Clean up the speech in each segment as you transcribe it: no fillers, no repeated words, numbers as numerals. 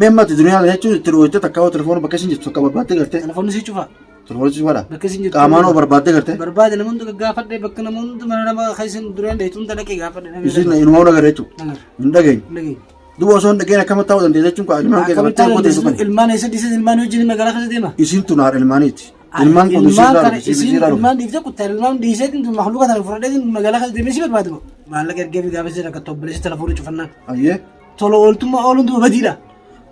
Mee amma ati duniyaa kana jechuun itti dhooyte takka hoo telefoona bakka isin jirtu takka barbaaddee gartee. Telefoonni si cufa. Telefoona si cufaadha. Bakka isin jirtu. Qaamaan hoo barbaaddee gartee. Barbaade nama hunda gaggaafadhe bakka nama hunda mana nama keessa duraan dheetu hunda dhaqee gaafadhe. Isin inumaa hunda gara jechuudha. Nagar. Hin dhageenye. Dhageenye. Duuba osoo hin dhageenye akkamitti ta'uu dandeessa jechuun kaa ilmaan kee Akkamitti qabattee qoteessu ta'uu kan. ilmaan eessa dhiises ilmaan wajjin magaalaa keessa deema. Isin tun haadha ilmaaniiti. Ilmaan kun Ilmaan isiirraa kana dhufe, isin isiirraa dhufe. ilmaan dhiiftee kuttaa ilmaan dhiiseetiin makluuqa tana fudhadheetiin magaalaa keessa deemee si barbaadu. Maallaqa ergee fi gaafa isin rakkattu obboleessi telefoona cufannaan. Ayyee. Tola ooltummaa ooluun duba badiidha.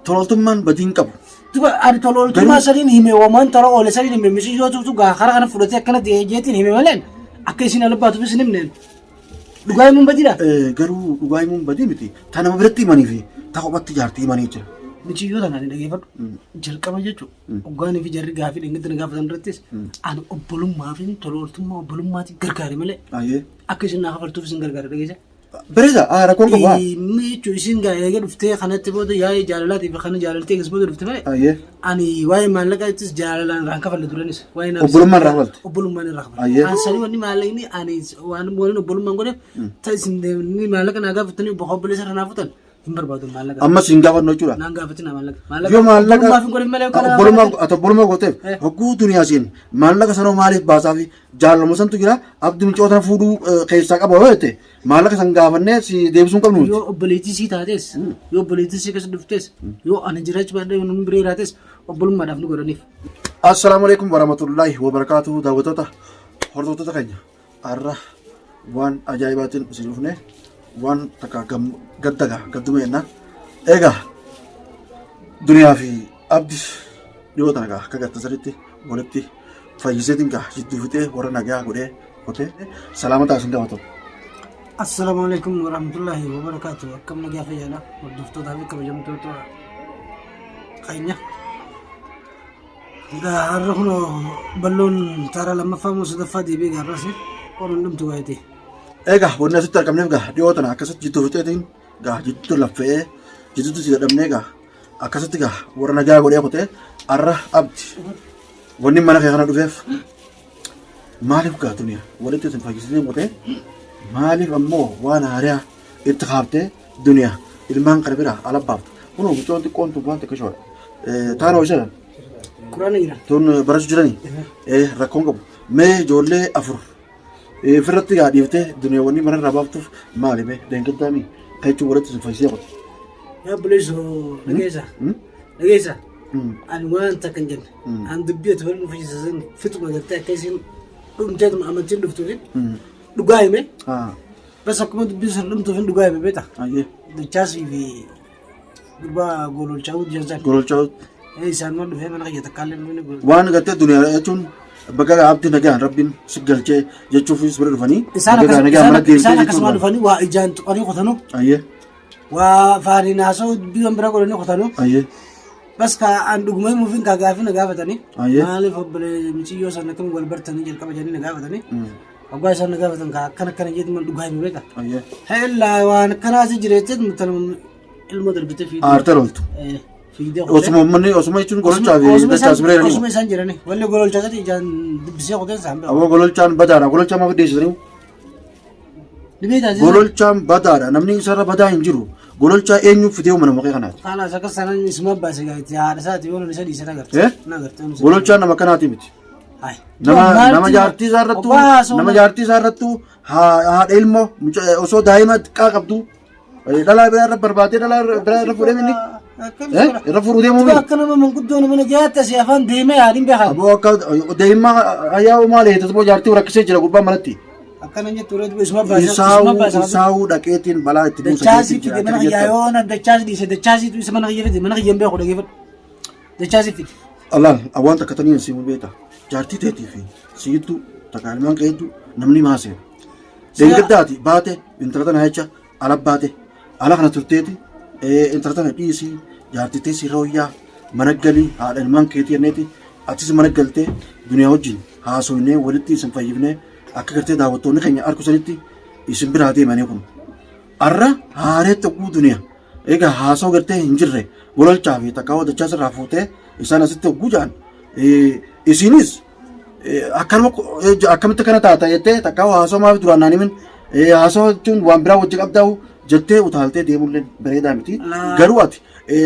Tola ooltummaan badii hin qabu. Duba ani tola ooltummaa saniin hime waan tola oole saniin hime misi yoo tuutu gaa karaa kana fudhatee akkana jeetiin hime maleen akka isin albaatuufis hin himneen. Dhugaa himuun badiidha. Garuu dhugaa himuun badii miti. Ta nama biratti himanii fi ta kophatti jaartii himanii jira. Miciyyoo tanaan hin dhageeffadhu. Jalqaba jechuun hoggaanii fi jarri gaafii dhingatti na gaafatan irrattis ani obbolummaa fi tola ooltummaa obbolummaatiin gargaare malee Ayyee. akka isin naa kafaltuuf isin gargaare dhageessa. Bareeda ah rakkoon qabu haa. Inni jechuun isin gaa eega dhuftee kanatti booda yaa'ii jaalalaatiif kana jaalaltee eegas booda dhufte malee Ayyee. ani waa'ee maallaqaa ittis jaalalaan irraan kafalle duranis waa'ee naaf Obbolummaan irraa kafalte? Obbolummaan irraa kafalle. Ayyee. An sanii wanni maallaqni ani waan waliin obbolummaan godheef ta isin deemni maallaqa naa gaafatanii obbo obboleessa irraa naa futan hin barbaadu maallaqa. Ammas hin gaafannu jechuudha. Naan gaafatina maallaqa. Yoo maallaqa Obbolummaaf hin godhin malee kana obbolummaa ati obbolummaa gooteef Eh. hogguu duniyaa siin maallaqa sanoo maaliif baasaa fi jaalaluma santu jira abdi mucoo tana fuudhuu keessaa qaba yoo jette maallaqa san gaafannee si deebisuu hin qabnu nuti. Yoo obboleettii sii taates yoo obboleettii sii keessa dhuftes yoo ani jiraachuu baadhee namni biree jiraates obbolummaadhaaf nu godhaniif. Assalaamu alaikum warahmatullahi wabarakatuh daawwattoota hordoftoota keenya har'a waan ajaa'ibaatiin isin dhufne waan takka gaddaga gadduma jenna. Egaa duniyaa fi abdi dhiyoo tana gaa akka gartan sanitti walitti fayyiseetiin gaa jidduu fixee warra nagaa godhee qotee salaamataa isin gaafatu. Assalaamu alaikum warahmatullahi wabarakaatu. Akkam nagaa fayyaadha. Hordoftootaa fi kabajamtoota keenya. Egaa har'a kun balloon taaraa lammaffaa moo sadaffaa deebi'ee gaarraas qoruun dhumtu waayite. Egaa wanni asitti argamneef gaa dhiyoo tana akkasitti jidduu fixeetiin gaa jidduu laffe'ee jidduutti si dadhabnee gaa akkasitti gaa warra nagaa godhee kutee har'a abdi wanni mana kee kana dhufeef maaliif gaa duniyaa walitti isin fayyisitee kutee maaliif ammoo waan haariyaa itti kaaftee duniyaa ilmaan kana biraa ala baaftu kunoo mucoon xiqqoon tun waan xiqqishoodha taana hojjetan Quraana jira. tun barachuu jiranii rakkoon qabu mee ijoollee afur Ofirratti gaa dhiiftee duniyaawwan mana irraa baaftuuf maali mee deengaddaami jechuun walitti isin fayyisee qote. Yaa obboleessoo dhageessa. Dhageessa. Ani waan takka hin jenne. An dubbii ati waliin fayyisa san fixuma gartee akka isin dhumteetuma amantiin dhuftuufin dhugaa hime. Bas akkuma dubbii san dhumtuufin dhugaa hime beekta. Dachaasii fi Gurbaa gololchaa hojii san. Gololchaa. Isaan waan dhufee mana kiyya takka illee dhufne gololchaa. Waan gartee duniyaa jechuun bakka abdi nagaan rabbiin si galchee jechuufis bira dhufanii Isaan nagaa akkas- nagaan isaan mana akka- deemtee isaan akkasuma jechuudha. dhufanii waa ijaan tuqanii kutanu Ayyee waa afaaniin haasa'uu dubbii waan biraa godhanii kutanu ayyee bas ka an dhuguma himuufin ka gaafii na gaafatanii Ayyee. maaliif obbolee miciyyoo sana akkam wal bartanii jalqaba jedhanii na gaafatanii hoggaa isaan na gaafatan ka akkana akkana jeetu dhugaa hime beeka. Ayyee. Hellaa waan akkanaas jireetti ilmoo darbite fiidee. Aartee loltu. Fiidee Osuma uummanni osuma jechuun gololchaa fi dachaas bira Osuma jiranii. isaan jirani. Walli gololchaa sadi ijaan dubbisee qoteen isaan bira. Aboo gololchaan badaadha. Gololchaa maaf dhiyeessitanii? Dhibee taasisa. Gololchaan badaadha. Namni isarra badaa hin jiru. Gololchaa eenyu fidee uumama maqee kanaati? Kanaas akka sanaan isuma baase gaa'etti haadha isaati yoo isa dhiise nagarti. Eh? Nagarti. Gololchaan nama kanaati miti. Nama nama jaartii isaa irrattuu nama jaartii isaa irrattuu haadha ilmoo osoo daa'ima xiqqaa qabdu dhalaa biraa irra barbaadee dhalaa biraa irra fuudhee inni irra fuudhuu deemuu miti. Akka nama manguddoo nama nagayaatti asii afaan deemee haadhiin beekan. Aboo akka daa'imma ayyaa'uu maali heetatmoo jaartii rakkisee jira gubbaa manatti. Akkana jettu reetu isuma baasa. Isaawuu isaawuu dhaqeetiin balaa itti buusa Dachaasii jeetiin jira. fide mana kiyyaa yoo na dachaasii dhiise dachaasiitu isa mana kiyya fide mana kiyya hin beeku dhageeffadhu. Dachaasii fide. Allaal waan takka taniin si beekta jaartii teetii fi siittu takka ilmaan keettu namni maasee. Deengiddaati baate intala tana jecha ala baate ala kana turteeti intala tana dhiisii jaartii tee si rooyyaa mana galii haadha ilmaan keetii jenneeti atis mana galtee duniyaa wajjin haasoynee walitti isin fayyifnee akka gartee daawwattoonni keenya arku sanitti isin biraa deemanii kun arra haareetti oguu duniyaa egaa haasoo gartee hin jirre gololchaa fi takkaa dachaa sirraa fuutee isaan asitti hogguu ja'an isinis akkanuma akkamitti akkana taata jettee takkaa haasoo maaf duraan naan himin haasoo jechuun waan biraa wajji qabdaa'u Jettee utaaltee deemullee bareedaa miti. Laa. Garuu ati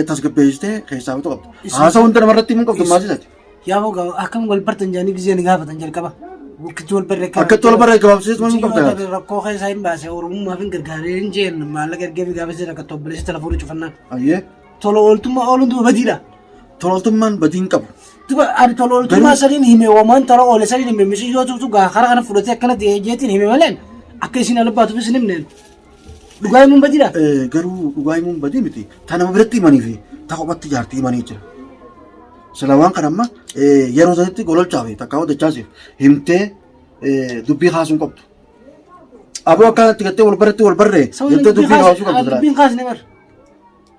tasgabbeessitee keessaa bituu qabda. Isin- Haasaa hunda namarratti himuu qabdu maasisati. Yaa boo akkam wal bartan jedhanii gizee ni gaafatan jalqaba. Akkatti wal barre Akkatti wal barre gabaabsitee himuu qabda. Rakkoo keessaa hin baase Oromummaaf hin gargaaree hin jeen maallaqa ergee fi gaafa isin rakkattu obboleessi telefoonii cufannaan. Ayyee. Tola ooltummaa ooluun duba badiidha. Tololtummaan badiin qabu. Duba ani tola ooltummaa saniin hime waan tola oole saniin hime misi yoo tuutu gaa karaa kana fudhatee akkana jeetiin hime maleen akka isin albaatuuf isin himneen. Dhugaa himuun badiidha. Garuu dhugaa himuun badii miti. Ta nama biratti himanii fi ta kophatti jaartii himanii jira. Sila waan kana amma yeroo sanitti gololchaa fi takkaa dachaasiif himtee dubbii kaasuu hin qabdu. Aboo akkanatti gattee wal barretti wal barree jettee dubbii kaasuu qabdu silaa. Dubbiin kaasne bar.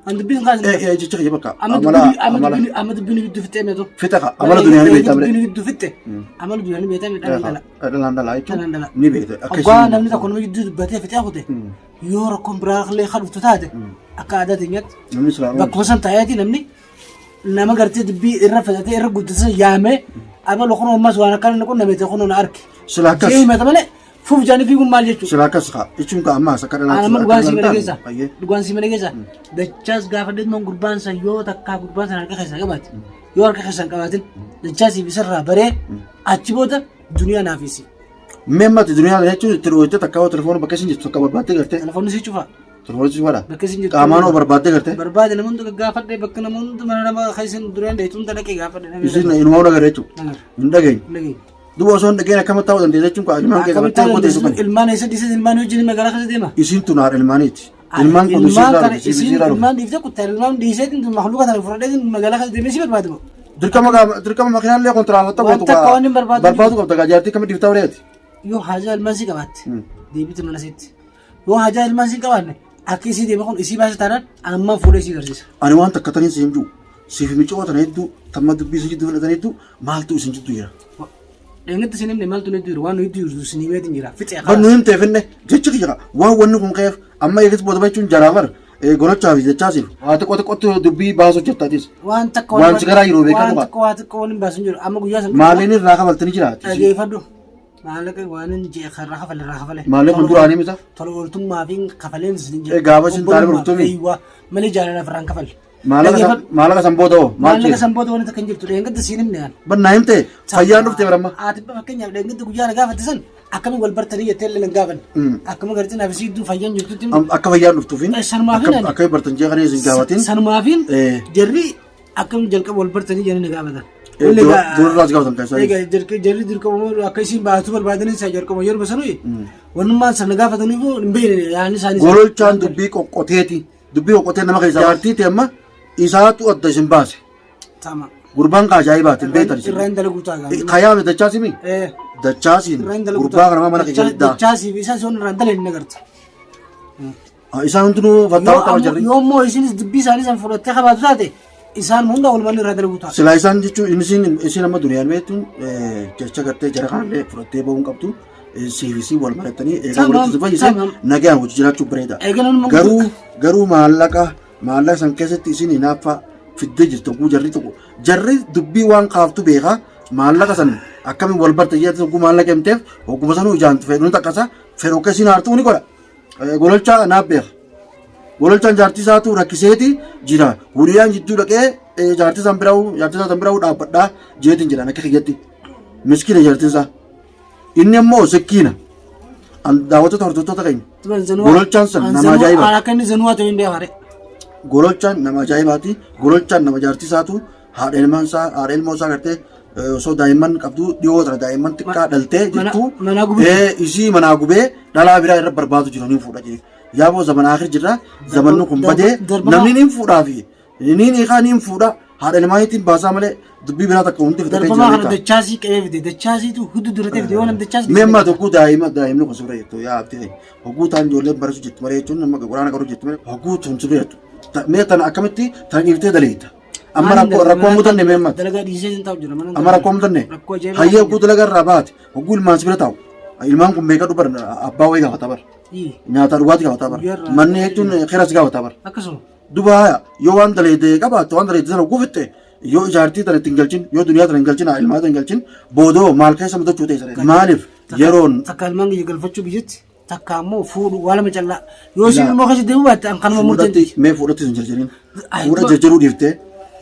An dubbiin kaasne. Jecha kiyya bakka Amma amala dubbiin amma amala dubbiin amma dubbiin gidduu fixxee meetu. fixa ka amala duniyaa ni beektaa malee. Dubbiin gidduu fixxe. Amala duniyaa ni beektaa dhalaan dhala. Dhalaan dhalaa jechuun Dhalaan dhala. ni beekta. Akka Hoggaa isiin- namni tokko nama gidduu dubbatee fixee kute yoo rakkoon biraa illee kan dhuftu taate akka aadaa teenyaatti Namni silaa bakkuma san taa'eeti namni nama gartee dubbii irra fixatee irra guddate yaamee abalu kun ammas waan akkana inni qunname ta'e kun na arge. Sila akkas. Jee himata malee fuuf jaanii fiiguun maal jechuudha. Sila akkas kaa jechuun kaa ammaas akka dhalaatti. Anama dhugaan si mana keessa. Ayyee. Dhugaan si mana keessa. Dachaas gaafa deemuun gurbaan san yoo takkaa gurbaan san harka keessaa qabaate. Yoo harka keessaa hin qabaatin dachaas isarraa baree achi booda duniyaa naaf isi. Mee ammatti duniyaa kana jechuun itti dhooyte takka yoo telefoona bakka isin jirtu takka barbaaddee gartee. Telefoonni si cufa. Telefoonni si cufaadha. Bakka isin jirtu. Qaamaan hoo barbaaddee gartee. Barbaade nama hunda gaggaafadhe bakka nama hunda mana nama keessa duraan dheetu hunda dhaqee gaafadhe. Isin inumaa hunda jechuudha. Nagar. Hin dhageenye. Dhageenye. Duuba osoo hin dhageen akkamitti ta'uu dandeessa jechuun kaa ilmaan kee Akkamitti qabattee qoteessu ta'uu kan. ilmaan eessa dhiisee ilmaan wajjin magaalaa keessa deema. Isin tun haadha ilmaaniiti. Ilmaan kun Ilmaan isiirraa kana dhufe isiin isiirraa dhufe. ilmaan dhiiftee kuttaa ilmaan dhiiseetiin makluuqa tana fudhadheetiin magaalaa keessa deemee si barbaadu. Dirqama dirqama makinaallee kontiraafatta Waan gootu takka waan hin barbaadu barbaadu qabda gaa jaartii kamitti dhiiftaa bareeti. Yoo haajaa ilmaan si qabaatte deebiitu mana sitti. Yoo haajaa ilmaan si qabaanne akka isii deeme kun isii baase taanaan anammaan fuudhee isii garsiisa. Ani waan takka taniin siin jiru siif micoo tana hedduu tamma dubbii isin jidduu fudhatan hedduu maaltu isin jidduu jira. Dheengetti isin himne maaltu nutti jiru waan nutti jiru isin himeetiin jira fixee Bar nu himteef inne jechi kiyya waan wanni kun ka'eef amma eegas booda jechuun jaraa bar golochaa fi jechaasiif waa xiqqoo xiqqootti dubbii baasuu jirtaatis. Waan takka Waan si garaa jiru beekaa waan dhugaa. takka waa xiqqoo waliin baasu hin jiru amma guyyaa sana Maaliin irraa kafaltanii jiraati? dhageeffadhu maallaqa waan hin jee irraa kafale irraa kafale. Maallaqa kun duraanii mita? Tola ooltummaa fi kafaleen isin Eh, gaafa isin taa'ee bartuumi? Eeyyuwa malee jaalala irraa hin kafalle. Maallaqa maallaqa san booda hoo maal Maallaqa jee? san booda wanti takka hin jirtu dheengadda siin himne aan. Bar naa himte fayyaan dhufte baramma. Ati fakkeenyaaf dheengadda guyyaa na gaafatte san akkamiin wal bartanii jettee illee nan gaafanne. Akkuma gartee naaf isii iddoo fayyaan jirtutti. Akka fayyaan dhuftuufin Sanumaafin ani. akka bartan jee kana isin gaafatin. Sanumaafin Eh. jarri akkamiin jalqaba wal bartanii jedhanii na gaafatan. Durarraas gaafatan kan isaanii. Egaa jarri dirqama akka isiin baatu barbaadanii isaa jalqaba yeroo sanuu wannummaan sana gaafataniif hin beekne yaadni isaanii. Gololchaan dubbii qoqqoteeti. Dubbii qoqqotee nama keessaa jaartii ta'e amma isaatu adda isin baase. Tama. Gurbaan ka ajaa'ibaati hin beektan isin. Irra hin dalagu taagaa. Kayaame dachaasimi? Eh. Dachaasiin Irra hin dalagu gurbaa kana mana keessa diddaa. Dachaasii fi isaan sun irra hin dalagne agarta. Isaan hundinuu fattaawaa qaba jarri. Yoo immoo isinis dubbii isaanii san fudhattee qabaatu taate isaan hunda walumaan irra dalagu ta'a. Silaa isaan jechuun isiin isiin amma duniyaan beektuun jecha gartee jara kanallee fudhattee ba'uu hin qabdu. Siif isiin wal mari'attanii eegaa Tamam, walitti si fayyise tamam. nagaan hojii jiraachuu bareeda. Eegaa namni Garuu garuu maallaqa maallaqa san keessatti isiin hinaaffaa fiddee jirtu oguu jarri tokko jarri dubbii waan kaaftu beekaa maallaqa san akkamiin wal barte jedhatu oguu maallaqa himteef oguma sanuu ijaan fedhuun takkasa fedhu akka isiin haartuu ni godha. Gololchaa naaf beeka. Gololchaan jaartii isaatu rakkiseeti jira. Huriyaan jidduu dhaqee jaartii isaan biraa'u jaartii isaa san biraa'u dhaabbadhaa jeetiin jedhan akka kiyyatti. Miskiina jaartiin isaa. Inni ammoo sikkiina. Daawwattoota hordoftoota keenya. Gololchaan san nama ajaa'iba. Akka inni zanuwaa ta'e hin beekare. Gololchaan nama ajaa'ibaati. Gololchaan nama jaartii isaatu haadha ilmaan isaa haadha ilmoo isaa gartee osoo daa'imman qabdu dhiyoo tana daa'imman xiqqaa dhaltee jirtu manaa gubee. Isii manaa gubee dhalaa biraa irra barbaadu jiru ni fuudha jee. Yaaboo zaman akhir jirra zamanni kun badee namni ni fuudhaa fi ni hiikaa ni fuudha haadha ilmaaniitiin baasaa malee dubbii biraa takka hundi fidatee Darbamaa jira kana beektaa. dachaasii qabee fide dachaasiitu hudduu duratee fide yoo nam dachaasii. Mee amma tokko daa'ima daa'imni kun sirra jettu yaa abdii hogguu taan ijoolleen barachuu jirtu malee jechuun nama quraana qaruu jirtu malee hogguu tun sirra jettu. Mee tana akkamitti tana dhiiftee daleetta. Amma rakkoo rakkoo mudanne mee amma Dalagaa dhiisee hin ta'u jira mana. amma rakkoo mudanne Rakkoo ajaa'ibaa. hayyee hogguu dalagaa irraa baate hogguu ilmaan si bira taa'u ilmaan kun meeqa dhubar abbaa wayii gaafata bar nyaata dhugaatii gaafata bar Guyyaarraa- manni jechuun kiras gaafata bar Akkasuma. duba haya yoo waan daleete qabaatte waan daleete sana hogguu fixxe yoo ijaartii tana ittiin galchin yoo duniyaa tana hin galchin ilmaa tana hin galchin boodoo maal keessa mudachuu ta'e sana maaliif yeroon Takka ilmaan kiyya galfachuu biyyatti. Takka ammoo fuudhu waa lama callaa. Yoo isin immoo keessa deemuu baatte an kanuma murteen Fuudhatti mee fuudhatti sun jarjariin. Ay, Fuudha jarjaruu dhiiftee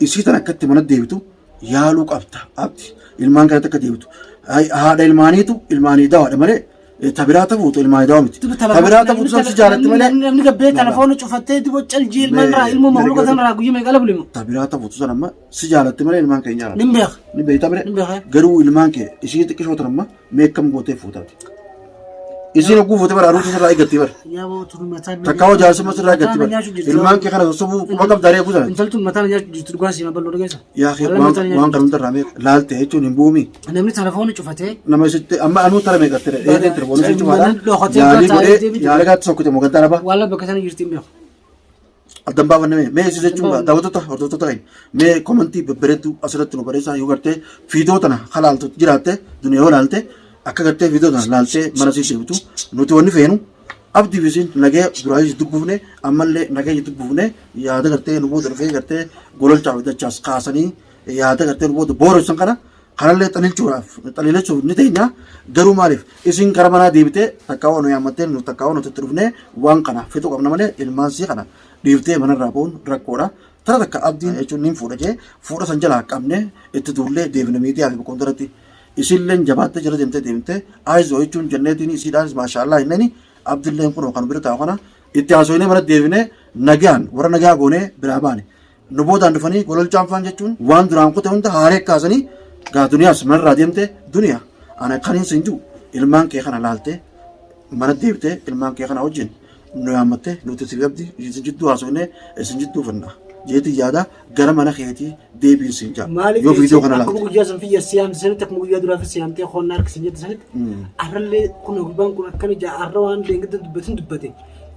isii tan akkatti mana deebitu yaaluu qabda abdi. Ilmaan kanatti akka deebitu. Ay, haadha ilmaaniitu ilmaanii dawaadha malee tabiraa tafuutu ilmaanii dawa miti. Tabiraa tafuutu san si jaalatti malee. Namni gabbee telefoona cufattee duba caljii ilmaan irraa ilmoo makhluuqa sana irraa guyyuu meeqa labulimo. Tabiraa tafuutu san amma si jaalatti malee ilmaan kee hin jaalatu. Nin beeka. Ni beekta mire. Ni beeka. Garuu ilmaan kee isii xiqqishoo tan amma mee akkam gootee fuutaati. Isiin hogguu fuute bara aruusa sirraa eeggatti bara. Yaa boo tun mataan Takka hoo jaarsummaa sirraa eeggatti bara. Ilmaan kee kana sossobuu quba qabdaa reefu sana. Intalli tun mataan nyaachuu jirtu dhugaa siima bal'oo dhageessa. Yaa kee waan waan kan hundarraa mee laalte jechuun hin bu'umi. Namni telefoona cufatee Nama isitti amma anuu tara meeqatti dheedee telefoona isitti cufaadha. Mana dhokatee Yaalii taa'ee godhee deebi'e. yaalii gaatti sokkite moo gantaa dhabaa. waan bakka sana jirti hin beeku. Addan baafanne mee mee isin jechuun gaa daawwattoota hordoftoota keenya mee komantii babbareedduu asirratti nu barreessaa yoo gartee fiidoo tana halaaltu jiraatte duniyaa yoo laalte akka gartee fiidoo tana laaltee mana sii deebitu nuti wanni feenu abdii fi isin nagee duraayis dubbufne ammallee nagee dubbufne yaada gartee nu booda dhufee gartee gololchaa fi dachaas kaasanii yaada gartee nu booda booressan kana kanallee xalilchuudhaaf xalilachuuf ni teenya garuu maaliif isin gara manaa deebitee takkaa waan nu yaammattee nu takkaa waan nuti itti dhufnee waan kana fixuu qabna malee ilmaan sii kana dhiiftee manarraa ba'uun rakkoodha. Tara takka abdiin jechuun nin fuudha jee fuudha san jalaa qabnee itti duullee deebine miidiyaa fi bakka hundarratti isilleen jabaattee jala deemtee deemtee aayizoo jechuun jenneetiin isiidhaanis maashaallaa jenneen abdilleen kunoo kan bira taa'u kana itti haasoinee mana deebinee nagaan warra nagaa goonee biraa baane. Nu boodaan dhufanii gololchaan faan jechuun waan duraan kute hunda haaree kaasanii gaa duniyaas manarraa deemte duniyaa ana kaniin sin jiru ilmaan kee kana laaltee mana deebitee ilmaan kee kana wajjin nu yaammattee nuti si abdi isin jidduu haasofnee isin jidduu finna jeetii yaada gara mana keetii deebiin sin jaa Maaliif yoo viidiyoo kana akkuma laalte. guyyaa san fiyya siyaamte sanitti akkuma guyyaa duraa fi siyaamtee hoonnaa harka sin jette sanitti arrallee kun gurbaan kun akkana jaa arra waan deengidda dubbatin dubbate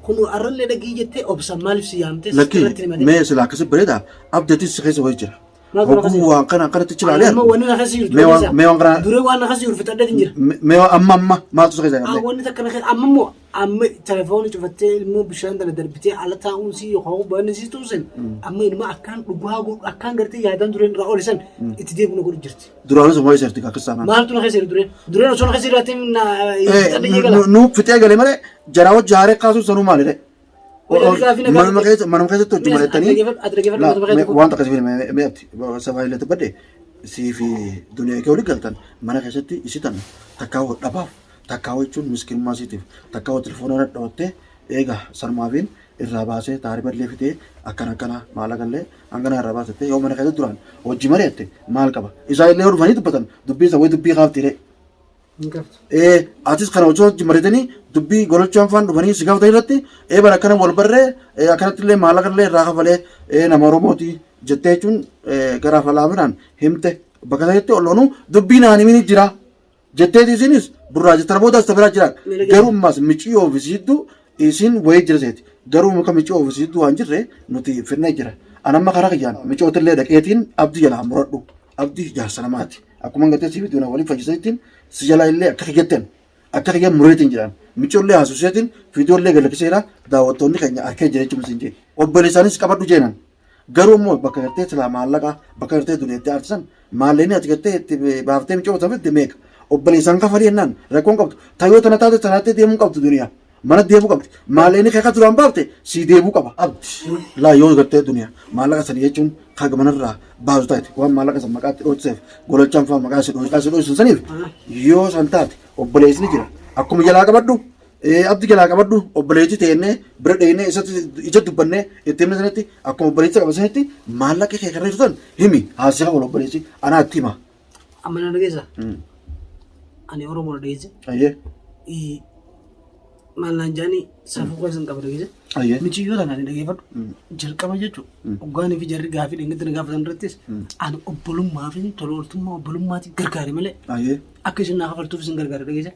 kun arrallee dhagii jettee obsa maaliif si yaamtee Lakkii irratti himate. mee sila akkasi bareeda abdatis si keessa wayii jira. Maal kana Hogguu waan kana akkanatti chilaalee Amma wanni na keessa jirtu Mee waan- mee waan kana- duree waan na keessa jiru fixadheetin jira. mee amma amma maaltu si keessa Ah, qabdee? wanni takka na keessa amma immoo amma telefoona cufattee ilmoo bishaan tana darbitee ala taa'uun si yookaan baanni si tuusen amma ilma akkaan dhugaa godhu akkaan gartee yaadaan dureen irraa oole san itti deebi'u na godhu jirti. Duraanis waa'ee seerti akkas taanaan. Maaltu na keessa jiru dureen? Dureen osoo na keessa jiraattee na fixadhee jeegala. Nu fixee galee malee jaraa wajji haaree kaasuun sanuu maali ree? Manuma keessa manuma keessatti hojii mari'attanii Ati dhaggeeffadhu manuma keessa waan takka siif mee ati sabaa illee tubbadde sii fi duniyaa kee olii galtan mana keessatti isi tan takkaa hoo dhabaaf takkaa hoo jechuun miskinummaa siitiif takkaa hoo telefoona irra dhawattee eega sarmaafiin irraa baasee taariba illee fitee akkana akkana maallaqa illee hangana irraa baasette yoo mana keessatti duraan hojii mari'atte maal qaba isaa illee yoo dhufanii dubbatan dubbiin isa wayi dubbii kaafti ree. Hin qabdu. Ee atis kana hojii hojii mari'atanii dubbii gololchaan faan dhufanii si gaafatan irratti ee bara akkana wal barree ee akkanatti illee maallaqa illee irraa kafalee ee nama Oromooti jettee jechuun ee gara falaafinaan himte bakka sanitti olloonuu dubbii naan himini jira jetteeti isinis burraa jettana boodaas tabiraa jira garuu ammas micii oofisiiddu isin wayii jira seeti garuu muka micii oofisiiddu waan jirre nuti fidnee jira anamma karaa kiyyaan micootillee dhaqeetiin abdii jalaa muradhu abdii jaarsa namaati akkuma gartee si fiduu na waliin fayyisaniitiin si jalaa illee akka kiyyatteen akka kiyya mureetiin jedhan micoollee haasuseetiin fiidoollee galakkiseera daawwattoonni keenya arkee jira jechuun isin jee obboleessaanis qabadhu jeenan Garuu immoo bakka gartee silaa maallaqa bakka gartee dureetti aartisan maallaqni ati gartee itti baaftee micoo san fidde meeqa obboleessaan kafalii jennaan rakkoon qabdu tayoo tana taate tanaattee deemuu qabdu duniyaa mana deemuu qabdi maallaqni kee ka duraan baafte sii deemuu qaba abdi laa yoo gartee duniyaa maallaqa sanii jechuun kaga manarraa baasu taate waan maallaqa san maqaatti dhootseef gololchaan fa'aa maqaa si dhootse saniif yoo san taate obboleessni jira akkuma jalaa qabadhu Abdi jalaa qabadhu obboleettii teennee bira dheeynee isatti ija dubbannee itti himne sanatti akkuma obboleettii qaba sanitti maallaqa kee karra jirtan himi haasii qaba obboleessi anaa itti hima. Amma na dhageessa. Ani Oromoo na dhageesse. Ayyee. Maal naan jedhanii safuu keessa hin qaba dhageesse. Ayyee. Miciyyoo tana ani dhageeffadhu. Jalqaba jechuun hoggaanii fi jarri gaafii dhingatti na gaafatan irrattis ani obbolummaa fi tola ooltummaa obbolummaatiin gargaare malee Ayyee. akka isin naa kafaltuuf isin gargaare dhageesse.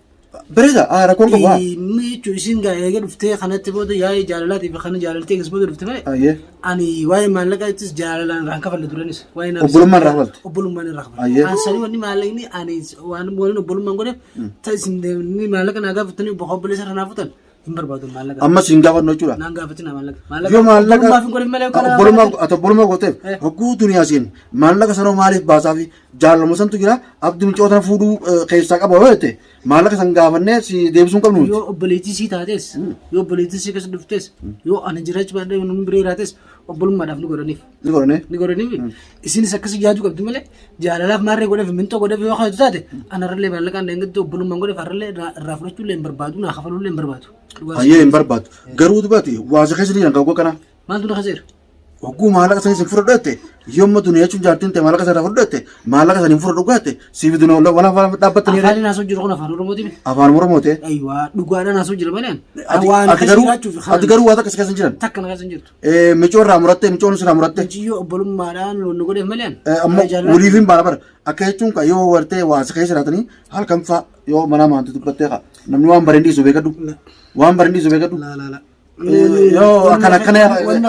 Bareeda ah rakkoon qabu haa. Inni jechuun isin gaa eega dhuftee kanatti booda yaa'ii jaalalaatiif kana jaalaltee eegas booda dhufte malee Ayyee. ani waa'ee maallaqaa ittis jaalalaan irraan kafalle duranis waa'ee naaf Obbolummaan irraa kafalte? Obbolummaan irraa kafalle. Ayyee. An sanii wanni maallaqni ani waan waliin obbolummaan godheef ta isin deemni maallaqa naa gaafatanii obbo obboleessa irraa naa futan Hin barbaadu maallaqa. Ammas hin gaafannu jechuudha. Naan gaafatina maallaqa. Yoo maallaqa Obbolummaaf hin godhin malee kana obbolummaa ati obbolummaa gooteef Eh. hogguu duniyaa siin maallaqa sanoo maaliif baasaa fi jaalaluma santu jira abdi mucoo tana fuudhuu keessaa qaba yoo jette maallaqa san gaafannee si deebisuu hin qabnu nuti. Yoo obboleettii sii taates, yoo obboleettii sii keessa dhuftes, yoo ana jiraachuu baadhee namni biree jiraates obbolummaadhaaf ni godhaniif. Ni godhane. Ni godhaniif. Isinis akkasii yaaduu qabdi malee jaalalaaf maarree godheef mintoo godheef yoo kaatu taate anarrallee maallaqaan dheengadde obbolummaan godheef har'allee irraa fudhachuullee hin barbaadu naa kafaluullee hin barbaadu. Dhugaa Hayyee hin barbaadu. Garuu dubaati waasa keessa ni jiran kan kana. Maaltu na kaseera? Hogguu maallaqa sanis hin fudhadhu jette yoomma duniyaa jechuun jaartiin ta'e maallaqa sana fudhadhu jette maallaqa sana hin fudhadhu jette siif duniyaa wala afaan dhaabbattanii Afaaniin haasoo jiru kun afaan Oromooti. Afaan Oromoo ta'e. Ayiwaa dhugaadhaan haasoo jira malee. Ati Waan ati akkasii garuu jiraachuuf ati garuu waa takka si keessa hin jiran. Takka na keessa hin jirtu. Micoo irraa murattee micoon sirraa murattee. Muciyyoo obbolummaadhaan nu godheef malee. Ammoo waliif hin baana bara akka jechuun ka yoo wartee waa si keessa jiraatanii halkan faa yoo mana maantu dubbattee ka namni waan bareen dhiisu beekadhu. Waan bareen dhiisu beekadhu. La la la. Yoo akkana akkana Wanni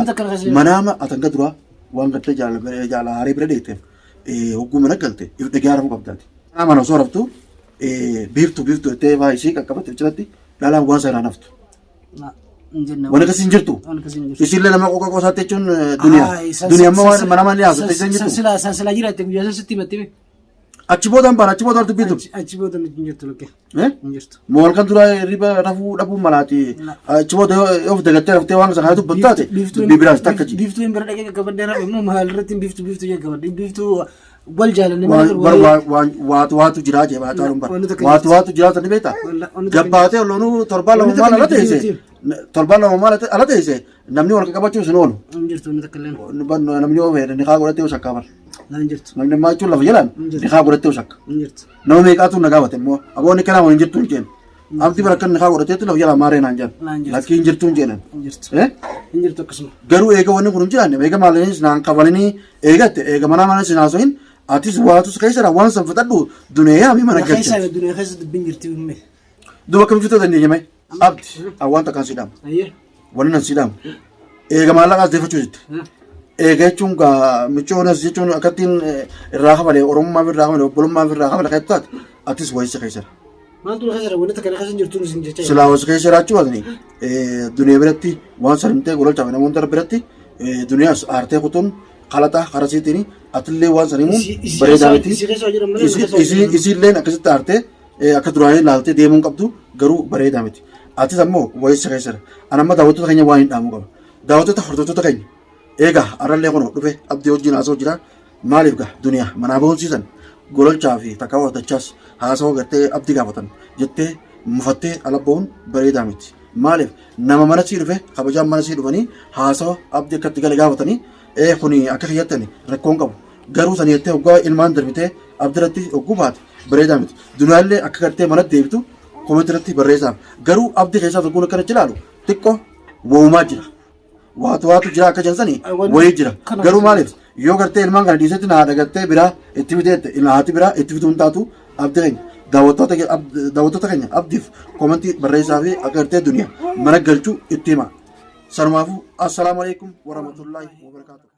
takka na keessa hin jirtu. Manaama atanga duraa waan gartee jaala haree bira dheetteef hogguu mana galte if dhagaa rafuu qabdaati. Mana osoo raftu biiftu biiftu jettee faa ishii qaqqabatte cinatti dhalaan waan sana naftu. La, hin jenne. Waan akkasii hin jirtu. Waan akkasii hin jirtu. Isillee nama qoqa qosaatti jechuun duniyaa. Duniyaa amma waan mana manni haasofte isin jirtu. San silaa jiraatte guyyaa san sitti himatte. Achi booda hin baana achi booda dubbii turte. Achi booda hin jirtu lakke. Hin jirtu. Moo halkan dura hirriba rafuu dhabuu malaati. Achi booda yoo of dagattee raftee waan sana dubbattu taate dubbii biraas takka ji. Biiftuu hin bira dhaqee qaqqabadhee rafu immoo maal irratti biiftuu biiftuu jee qabadhe biiftuu wal jaalanne Waan bar waan waatu waatu jiraa jee baataa bar Wanni takka waatu waatu jiraa tani beektaa. Wanni takka Gabbaatee loonuu torbaan lama Wanni maal takka ala teesse torbaan lama maal ala teesse namni wal qabachuu sin oolu. Hin jirtu wanni takka illee. Namni yoo fedhe niqaa godhatee yoo shakkaa bar. Hin jirtu. Namni ammaa jechuun lafa jalaan niqaa godhatee yoo shakka. Hin jirtu. Nama meeqaatu na gaafate immoo aboonni kanaa waliin jirtu hin jeen. Abdi bara kan niqaa godhateetu lafa jalaa maaree naan jedhan. Naan jirtu. Lakkii hin jirtu hin jeenan. Hin jirtu. Eh? Hin jirtu akkasuma. Garuu eega wanni kun hin jiraanne eega maallaqnis naan qabananii eegatte eega manaa mana sin haasohin atis waatus keessadha waan san fixadhu duneeyaa mi mana Keessa galcha. duniyaa keessa dubbiin jirti umme. Duuba akkamitti fixuu dandeenya mee? Abdi waan takkaan si dhaama. Ayyee. Wanni nan si dhaama. Eega maallaqaas deeffachuu jette. Eega jechuun gaa michoonas jechuun akkattiin irraa kafale oromummaaf irraa kafale obbolummaaf irraa kafale kan taate atis wayisa keessadha. Maaltu na keessa jira? Wanni takka na keessa hin jirtu isin jecha. Silaa wayisa keessa jiraachuu baatanii duniyaa biratti waan sanimtee gololchaaf namoota biratti duniyaas aartee kutuun kalaxa karasiitiin atillee waan san himuun bareedaa miti. Isii keessa jiran malee na keessa jiran. Isiilleen akkasitti aartee akka duraanii laaltee deemuun qabdu garuu bareedaa miti. Atis ammoo wayisa keessa jira. Ani amma daawwattoota keenya waan hin dhaamu qaba. Daawwattoota hordoftoota keenya eegaa arrallee kunoo dhufe abdii wajjin haasa'u jira. Maaliif gaa duniyaa manaa boonsiisan gololchaa fi takka hordachaas haasawaa gartee abdii gaafatan jettee mufattee ala ba'uun bareedaa miti. Maaliif nama mana sii dhufe kabajaan mana sii dhufanii haasawa abdii akka itti gale gaafatanii ee kuni akka kiyyattani rakkoon qabu. Garuu sanii jettee hoggaa ilmaan darbitee abdii irratti hogguu baate bareedaa miti. Duniyaallee akka gartee mana deebitu komentii irratti barreessaaf. Garuu abdii keessaa tokkoon akkana ilaalu xiqqoo wowumaa jira. Waatu waatu jira akka jedhan sanii wayii jira. Garuu maaliif yoo gartee ilmaan kana dhiisetti na haadha gartee biraa itti fiteette ilma haati biraa itti fituun taatu abdii keenya daawwattoota keenya abdiif komentii barreessaa fi akka gartee duniyaa mana galchuu itti hima. Sanumaafuu assalaamu alaikum warahmatullaahi wabarakaatuh.